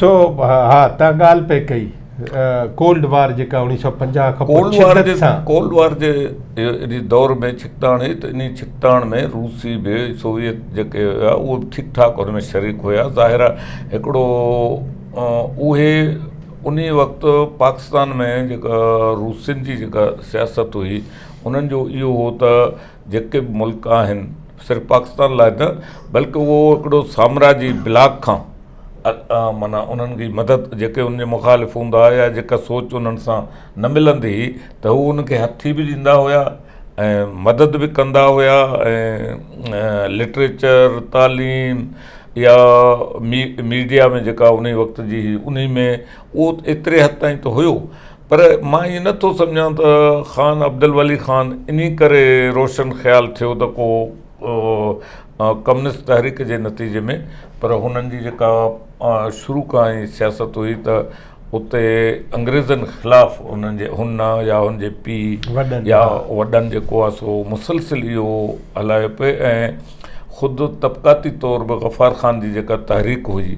سو ها تان ڳالهه پئي ڪئي ڪولڊ وار جيڪا 1950 کان پوء شدت سان. ڪولڊ وار جي انهي دور ۾ ڇڪتاڻ هئي ته انهي ڇڪتاڻ ۾ روسي به سوويت جيڪي هيا اهي به ٺيڪ ٺاڪ ان ۾ شريڪ هيا ظاهر آهي هڪڙو اهي انهي وقت پاڪستان ۾ جيڪا روسين جي جيڪا سياست هئي انهن جو اهو هو ته جيڪي به ملڪ آهن صرف پاڪستان لاء نه بلڪه اهو هڪڙو سامراجي بلاڪ کان معنيٰ انهن جي مدد جيڪي ان جي مخالف هوندا هئا يا جيڪا سوچ انهن سان نه ملندي هئي ته هو ان کي هٿي به ڏيندا هيا ۽ مدد به ڪندا هيا ۽ لٽريچر تعليم يا ميڊيا ۾ جيڪا ان وقت جي هئي ان ۾ اهو ايتري حد تائين ته هيو پر مان ائين نٿو سمجهان ته خان عبدالولي خان انهي ڪري روشن خيال ٿيو ته ڪو ڪميونسٽ تحريڪ جي نتيجي ۾ پر هنن جي جيڪا شروع کان ئي سياست هئي ته اتي انگريزن خلاف انهن جي هن يا هن جي پيء يا وڏن جيڪو آهي سو مسلسل اهو هلايو پئي ۽ خود طبقاتي طور به غفار خان جي جيڪا تحريڪ هئي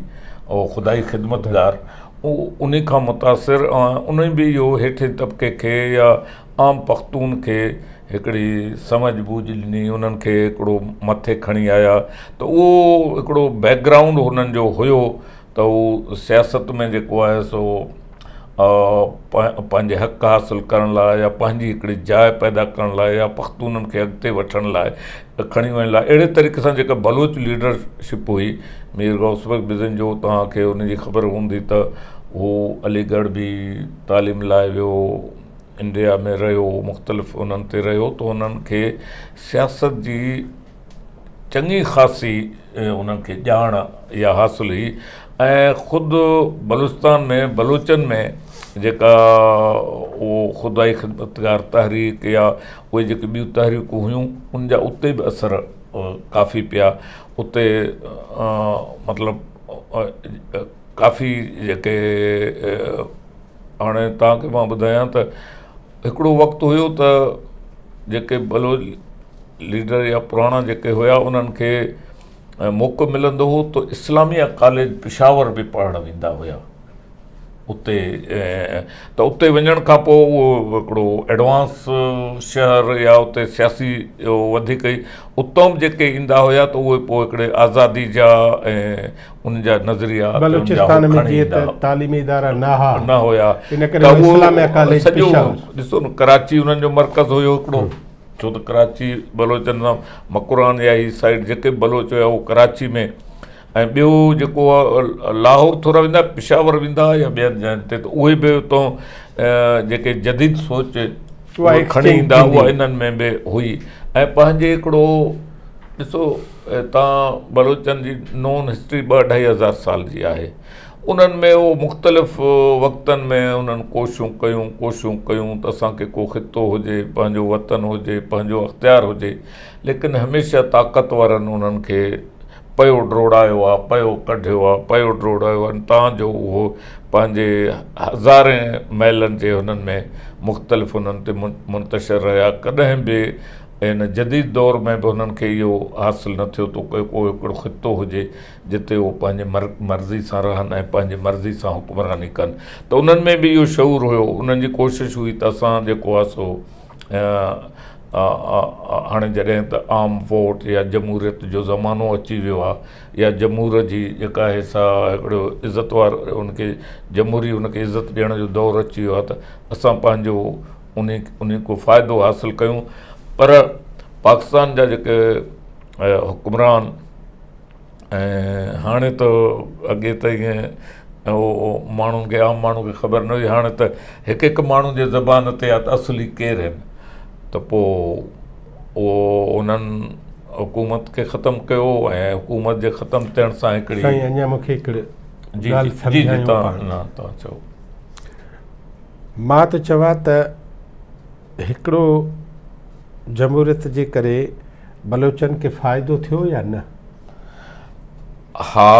اهو خدائي خدمتگار انهي کان متاثر ۽ انهي به اهو هيٺين طبقي کي يا عام پختون کي هڪڙي سمجهه بوجهه ڏني انهن کي هڪڙو مٿي کڻي آيا ته اهو هڪڙو بيڪ گرائونڊ هنن جو هيو ته هو سياست ۾ جيڪو آهي سو پنهنجي حق حاصل ڪرڻ لاء يا پنهنجي هڪڙي جاء پيدا ڪرڻ لاء يا پختونن کي اڳتي وٺڻ لاء کڻي وڃڻ لاء اهڙي طريقي سان جيڪا بلوچ ليڊرشپ هئي مير غوث بخش بزنجو توهان کي ان جي خبر هوندي ته هو علي ڳڙهه به تعليم لاء ويو انڊيا ۾ رهيو مختلف انهن تي رهيو ته انهن کي سياست جي چڱي خاصي انهن کي ڄاڻ اها حاصل هئي ۽ خود بلوچستان ۾ بلوچن ۾ جيڪا اهو خدائي خدمتگار تحريڪ يا اهي جيڪي ٻيون تحريڪون هيون ان جا اتي به اثر ڪافي پيا اتي مطلب ڪافي جيڪي هاڻي توهان کي مان ٻڌايان ته هڪڙو وقت هيو ته جيڪي بلوچ ليڊر يا پراڻا جيڪي هيا انهن کي موقعو ملندو هو ته اسلاميه ڪاليج پشاور به پڙهڻ ويندا هيا اتي ته اتي وڃڻ کان پوء اهو هڪڙو ايڊوانس شهر يا اتي سياسي وڌيڪ ئي اتان به جيڪي ايندا هيا ته اهي پوء هڪڙي آزادي جا ۽ ان جا نظريا بلوچستان ۾ جيئن ته تعليمي ادارا نه ها نه هيا ان ڪري اسلاميه ڪاليج سڄو ڏسو نه ڪراچي انهن جو مرڪز هيو هڪڙو ڇو ته ڪراچي بلوچن سان مڪران يا هي سائيڊ جيڪي به بلوچ هيا اهو ڪراچي ۾ ۽ ٻيو جيڪو لاهور ٿورا ويندا پشاور ويندا يا ٻين جاين تي ته اهي به اتان جيڪي جديد سوچ کڻي ايندا اها انهن ۾ به هئي ۽ پنهنجي هڪڙو ڏسو تان بلوچن جي نون هسٽري ٻه اڍائي هزار سال جي آهي انهن ۾ اهو مختلف وقتن ۾ انهن ڪوششون ڪيون ڪوششون ڪيون ته اسان کي ڪو خطو هجي پنهنجو وطن هجي پنهنجو اختيار هجي ليڪن هميشه طاقت وارن انهن کي پيو ڊوڙايو آهي پيو ڪڍيو آهي پيو ڊوڙايو آهي تان جو اهو پنهنجي هزارين ميلن جي هنن ۾ مختلف انهن تي منتشر رهيا ڪڏهن به هن جديد دور ۾ به انهن کي اهو حاصل نه ٿيو ته ڪو هڪڙو خطو هجي جتي هو پنهنجي مرضي سان رهن ۽ پنهنجي مرضي سان حڪمراني ڪن ته انهن ۾ به اهو شعور هيو انهن جي ڪوشش هئي ته اسان جيڪو آهي سو هاڻي جڏهن ته عام ووٽ يا جمهوريت جو زمانو اچي ويو آهي يا جمهور جي جيڪا آهي سا هڪڙو عزت وار ان کي جمهوري ان کي عزت ڏيڻ جو دور اچي ويو آهي ته اسان پنهنجو ان ان کو فائدو حاصل ڪيون پر پاڪستان جا جيڪي حڪمران ۽ هاڻي ته اڳي ته ائين اهو ماڻهن کي عام ماڻهو کي خبر نه هئي هاڻي ته هڪ هڪ ماڻهو جي زبان تي آهي ته اصلي ڪير آهن ته پوء اهو انهن حڪومت کي ختم ڪيو ۽ حڪومت جي ختم ٿيڻ سان هڪڙي سائين اڃا مون کي هڪڙي ڳالهه سمجهايو پاڻ نه توهان چئو مان ته چوان ته هڪڙو جمهوريت جي ڪري بلوچن کي فائدو ٿيو يا نه؟ ها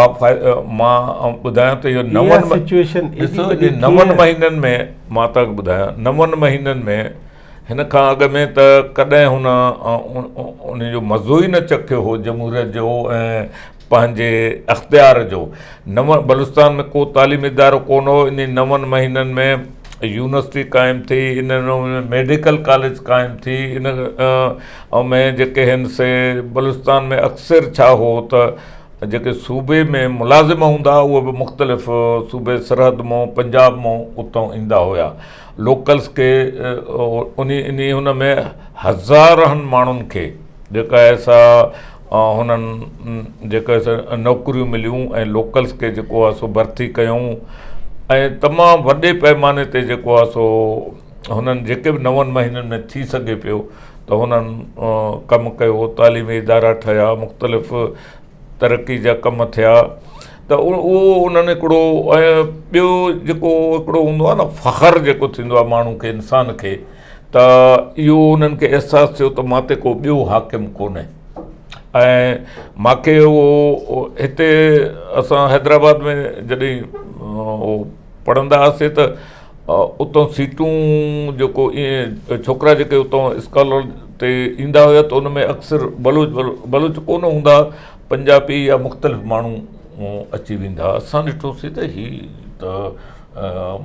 مان ٻڌايان ته اهو نون سچويشن ڏسو نون مهينن ۾ مان توهان کي ٻڌايان نون مهينن ۾ هن کان اڳ ۾ ته ڪڏهن هن ان جو مزو ئي نه چکيو هو جمهوريت جو ۽ پنهنجي اختيار جو. نو بلوچستان ۾ ڪو تعليمي ادارو ڪونه هو، انهي نون مهينن ۾ يونيورسٽي قائم ٿي، ان ۾ ميڊيڪل ڪاليج قائم ٿي، ان ۾ جيڪي هن سي بلوچستان ۾ اڪثر ڇا هو ته جيڪي صوبي ۾ ملازم هوندا هئا اهي به مختلف صوبي سرحد مون پنجاب مون اتان ايندا هيا لوڪلس کي انهي انهي هن ۾ هزارن ماڻهن کي جيڪا آهي سا هنن جيڪا سا نوڪريون مليون ۽ لوڪلس کي جيڪو آهي سو ڀرتي ڪيائون ۽ تمام وڏي پيماني تي جيڪو آهي سو هنن جيڪي به نون مهينن ۾ ٿي سگهي پيو ته هنن ڪم ڪيو تعليمي ادارا ٺهيا مختلف ترقي جا ڪم ٿيا ته اهو انهن هڪڙو ۽ ٻيو جيڪو هڪڙو هوندو آهي نه فخر جيڪو ٿيندو آهي ماڻهو کي انسان کي ته اهو انهن کي احساس ٿيو ته مان تي ڪو ٻيو حاڪم ڪونهي ۽ مانکي اهو هتي اسان حيدرآباد ۾ جڏهن اهو پڙهندا هئاسي ته اتان سيٽون جيڪو ائين ڇوڪرا جيڪي اتان اسڪالر تي ايندا هيا ته ان ۾ اڪثر بلوچ بلوچ ڪونه هوندا پنجابي يا مختلف ماڻهو اچي ويندا هئا اسان ڏٺوسي ته هي ته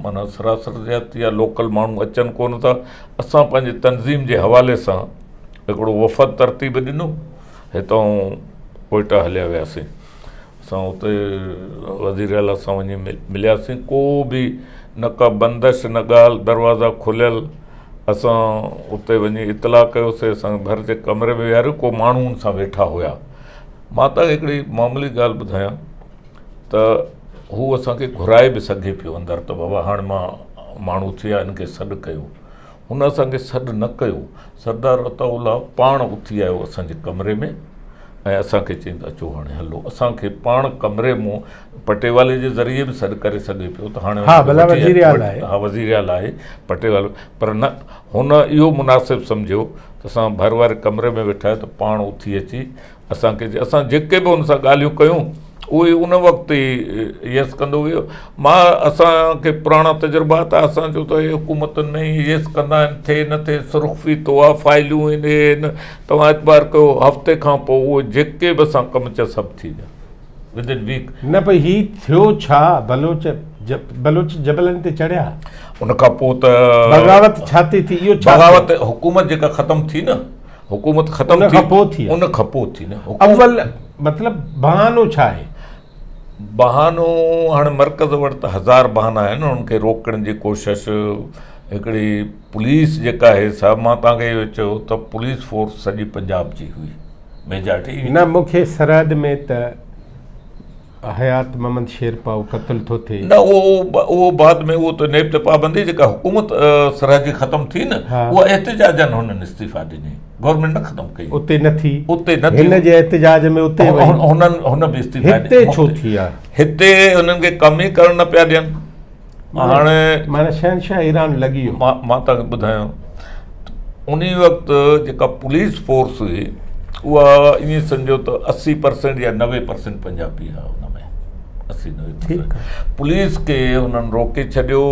معنيٰ سراسر زيادتي آهي لوڪل ماڻهو اچن ڪونه ٿا اسان پنهنجي تنظيم جي حوالي سان هڪڙو وفد ترتيب ڏنو هتان ڪوئيٽا هليا وياسين اسان اتي وزير اعليٰ سان وڃي ملياسين ڪو به نه ڪا بندش نه ڳالهه دروازا کليل اسان اتي وڃي اطلاع ڪيوسي اسان ڀر جي ڪمري ۾ ويهاريو ڪو ماڻهو ان سان ويٺا هيا مان تان کي هڪڙي معمولي ڳالهه ٻڌايان ته هو اسانکي گهرائي به سگهي پيو اندر ته بابا هاڻي مان ماڻهو اٿي ويا هن کي سڏ ڪيو هن اسان کي سڏ نه ڪيو. سردار عطاء الله پاڻ اٿي آيو اسان جي ڪمري ۾ ۽ اسان کي چيائين ته اچو هاڻي هلو. اسان کي پاڻ ڪمري مون پٽيوالي جي ذريعي به سڏ ڪري سگهي پيو ته هاڻي ها ڀلا وزير اعليٰ آهي. ها وزير اعليٰ آهي پٽيوالو پر نه هن اهو مناسب سمجهيو ته اسان ڀر واري ڪمري ۾ ويٺا آهيون ته پاڻ اٿي اچي اسان کي اسان جيڪي به ان سان ڳالهيون ڪيون اهي ان وقت ئي يس ڪندو ويو مان اسان کي پراڻا تجربا ته اسان چيو ته حڪومتن ۾ ئي يس ڪندا آهن ٿئي نه ٿئي سرخ فيتو آهي فائلون آهن اهي آهن توهان اعتبار ڪيو هفتي کان پوء اهي جيڪي به اسان ڪم چيا سڀ ٿي ويا ود ان ويڪ. نه پئي هي ٿيو ڇا بلوچ بلوچ جبلن تي چڙهيا. ان کان پوء ته بغاوت ڇا تي ٿي اهو ڇا بغاوت حڪومت جيڪا ختم ٿي نه حڪومت ختم ٿي ان کان پوء ٿي ان کان پوء ٿي نه اول مطلب بهانو ڇا آهي؟ بهانو هاڻي مرڪز وٽ ته هزار بهانا آهن انهن کي روڪڻ جي ڪوشش هڪڙي پوليس جيڪا آهي سا مان توهان کي اهو چيو ته پوليس فورس سڄي پنجاب جي هئي ميجارٽي نه مون کي سرحد ۾ ته حيات محمد شيرپائو قتل ٿو ٿئي. نه اهو اهو بعد ۾ اهو ته نيب تي پابندي جيڪا حڪومت سرحد جي ختم ٿي نه اها احتجاجن هنن استعيفا ڏني گورنمينٽ نه ختم ڪئي اتي نه ٿي اتي نه ٿي هن جي احتجاج ۾ اتي وئي هنن هن به استعيفا هتي ڇو ٿي آ هتي هنن کي ڪم ئي ڪرڻ نه پيا ڏين هاڻي معنيٰ شهنشاهه ايران لڳي ويو. مان مان توهان کي ٻڌايان انهي وقت جيڪا پوليس فورس هئي اها ائين سمجهو ته 80% يا 90% پنجابي هئا ان ۾ 80 90% پوليس کي هنن روڪي ڇڏيو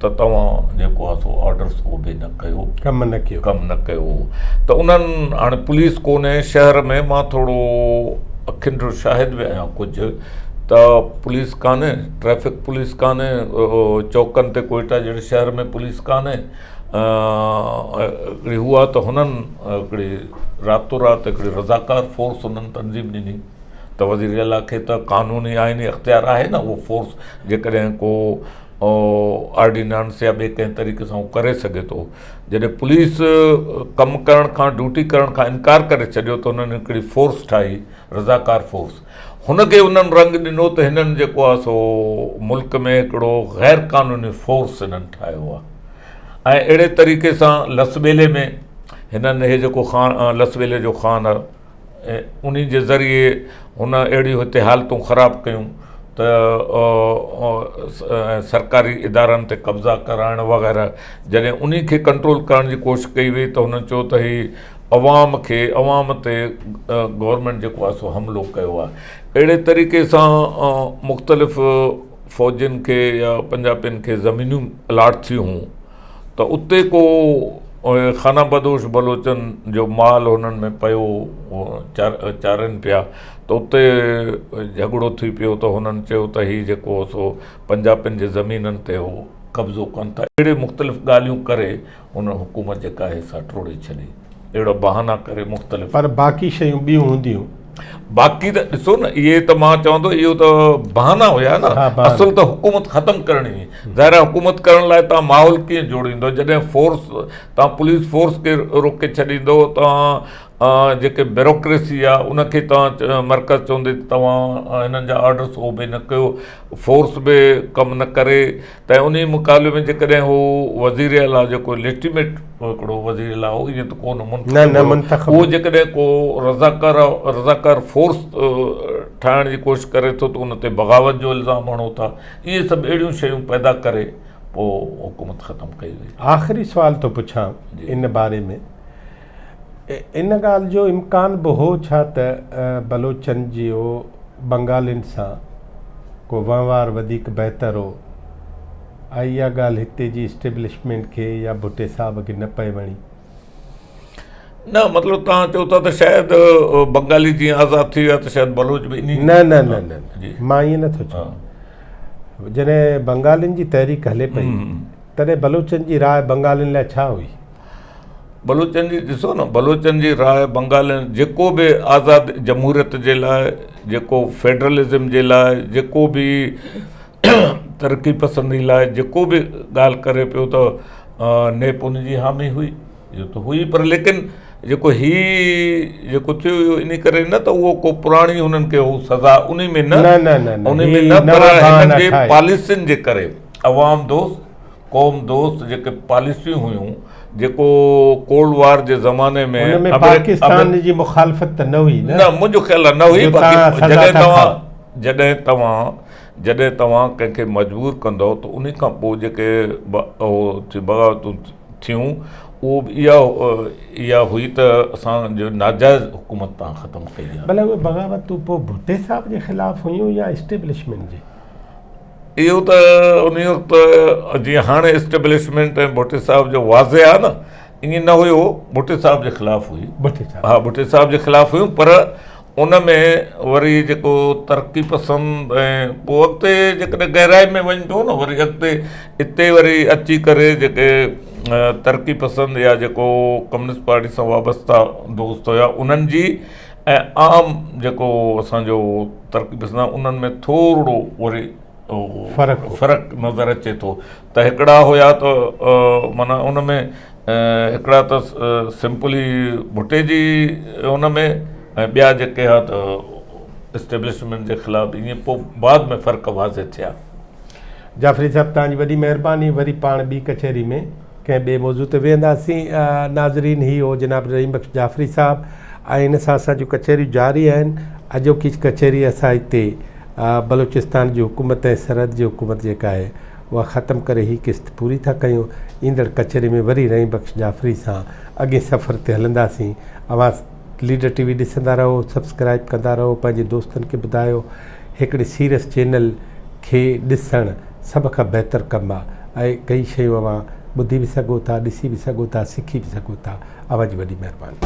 ته توهان جيڪو آهي سو آرڊرس اوبي نه ڪيو ڪم نه ڪيو ڪم نه ڪيو ته انهن هاڻي پوليس ڪونهي شهر ۾ مان ٿورو اکين جو شاهد به آهيان ڪجهه ته پوليس ڪانهي ٽريفڪ پوليس ڪانهي چوڪن تي ڪوئيٽا جهڙي شهر ۾ پوليس ڪانهي هڪڙي هو آهي ته هنن هڪڙي راتو رات هڪڙي رضاڪار فورس هنن تنظيم ڏني ته وزير اعليٰ کي ته قانوني آئيني اختيار آهي نه اهو فورس جيڪڏهن ڪو آرڊيننس يا ٻئي ڪنهن طريقي سان هو ڪري سگهي ٿو جڏهن پوليس ڪم ڪرڻ کان ڊيوٽي ڪرڻ کان انڪار ڪري ڇڏيو ته هنن هڪڙي فورس ٺاهي رضاڪار فورس هن کي انهن رنگ ڏنو ته هنن جيڪو آهي سو ملڪ ۾ هڪڙو غير قانوني فورس هنن ٺاهيو آهي ۽ اهڙي طريقي سان لسٻيلي ۾ هنن هي جيڪو خان لسٻيلي جو خان آهي انهي جي ذريعي هن اهڙيون هتي حالتون خراب ڪيون ته سرڪاري ادارن تي قبضا ڪرائڻ وغيره جڏهن انهي کي ڪنٽرول ڪرڻ جي ڪوشش ڪئي وئي ته هنن چيو ته هي عوام کي عوام تي گورنمينٽ جيڪو آهي سو حملو ڪيو آهي اهڙي طريقي سان مختلف فوجين کي يا پنجابين کي زمينون الاٽ ٿيون هيون ته اتي ڪو اهي خانه بدوش بلوچن جو مال هنن ۾ پيو چارين پيا ته اتي جهڳڙو ٿي پيو ته هنن چيو ته هي جيڪو سو پنجابين جي زمينن تي هو قبضو ڪن ٿا اهڙي مختلف ڳالهيون ڪري هن حڪومت جيڪا آهي سا ٽوڙي ڇڏي اهڙا بهانا ڪري مختلف. پر باقي شيون ٻيون هونديون. باقي ته ڏسو نه اهي ته مان چوان ٿو اهو ته بهانا هيا نه اصل ته حڪومت ختم ڪرڻي هئي ظاهر آهي حڪومت ڪرڻ لاء توهان ماحول ڪيئن جوڙيندو جڏهن فورس توهان پوليس فورس کي روڪي ڇڏيندو توهان جيڪي بيروڪريسي آهي ان کي توهان مرڪز چوندي ته توهان هنن جا آرڊرس اوبي نه ڪيو فورس به ڪم نه ڪري ته انهي مقابلي ۾ جيڪڏهن هو وزير اعليٰ جيڪو ليجٽيميٽ هڪڙو وزير اعليٰ هو ائين ته ڪو نه منتخب هو اهو جيڪڏهن ڪو رضاڪار رضاڪار فورس ٺاهڻ جي ڪوشش ڪري ٿو ته ان تي بغاوت جو الزام هڻو ٿا اهي سڀ اهڙيون شيون پيدا ڪري پوء حڪومت ختم ڪئي وئي. آخري سوال ٿو پڇان ان باري ۾ ان ڳالهه جو امڪان به هو ڇا ته بلوچن جو بنگالين سان ڪو وهنوار وڌيڪ بهتر هو ۽ اها ڳالهه هتي جي اسٽيبلشمينٽ کي يا ڀٽي صاحب کي نه پئي وڻي؟ نه مطلب توهان چئو ٿا ته شايد بنگالي جيئن آزاد ٿي ويا ته شايد بلوچ به انهي نه نه نه نه مان ائين نه ٿو چوان جڏهن بنگالين جي تحريڪ هلي پئي تڏهن بلوچن جي راء بنگالين لاء ڇا هئي؟ بلوچن جي ڏسو نه بلوچن جي راء بنگالين جيڪو به آزاد جمهوريت جي لاء جيڪو فيڊرلزم جي لاء جيڪو به ترقي پسندي لاء جيڪو به ڳالهه ڪري پيو ته نيپ ان جي حامي هئي اهو ته هئي پر ليڪن جيڪو هي جيڪو ٿيو اهو ان ڪري نه ته اهو ڪو پراڻي هنن کي هو سزا ان ۾ نه ان ۾ نه پر هنن جي پاليسين جي ڪري عوام دوست قوم دوست جيڪي پاليسيون هيون جيڪو ڪولڊ وار جي زماني ۾ ان ۾ پاڪستان جي مخالفت ته نه هئي نه نه منهنجو خيال آهي نه هئي باقي جڏهن توهان جڏهن توهان جڏهن توهان ڪنهن کي مجبور ڪندو ته ان کان پوء جيڪي اهو بغاوتون ٿيون اهو به اها اها هئي ته اسان جو ناجائز حڪومت توهان ختم ڪئي آهي. ڀلا اهي بغاوتون پوء ڀٽي صاحب جي خلاف هيون يا اسٽيبلشمينٽ جي؟ اهو ته انهي وقت جيئن هاڻي اسٽيبلشمينٽ ۽ ڀٽي صاحب جو واضح آهي نه ائين نه هيو ڀٽي صاحب جي خلاف هئي ڀٽي صاحب ها ڀٽي صاحب جي خلاف هيون پر ان ۾ وري جيڪو ترقي پسند ۽ پوء اڳتي جيڪڏهن گهرائي ۾ وڃبو نه وري اڳتي اتي وري اچي ڪري جيڪي ترقي پسند يا جيڪو ڪميونسٽ پارٽي سان وابسته دوست هيا انهن جي ۽ عام جيڪو اسان جو ترقي پسند آهي انهن ۾ ٿورڙو وري فرق فرق نظر اچي ٿو ته هڪڙا هيا ته معنيٰ ان ۾ هڪڙا ته سمپلي ڀٽي جي ان ۾ ۽ ٻيا جيڪي هئا ته اسٽيبلشمينٽ جي خلاف ائين پوء بعد ۾ فرق واضح ٿيا. جعفري صاحب توهان جي وڏي مهرباني وري پاڻ ٻي ڪچهري ۾ ڪنهن ٻئي موضوع تي ويهنداسين. ناظرين هي هو جناب رحيم بخش جعفري صاحب ۽ هن سان اسان جون ڪچهريون جاري آهن. اڄوڪي ڪچهري اسان هتي بلوچستان جي حڪومت ۽ سرحد جي حڪومت جيڪا آهي اها ختم ڪري هي قسط پوري ٿا ڪيون. ايندڙ ڪچهري ۾ وري رحيم بخش جعفري سان اڳئين سفر تي هلنداسين. اوهان ليڊر ٽي وي ڏسندا رهو، سبسڪرائيب ڪندا رهو، پنهنجي دوستن کي ٻڌايو. هڪڙي سيريس چينل کي ڏسڻ سڀ کان بهتر ڪم آ ۽ ڪئي شيون اوهان ٻڌي به سگهو ٿا، ڏسي به سگهو ٿا، سکي به سگهو ٿا. اوهان جي وڏي مهرباني.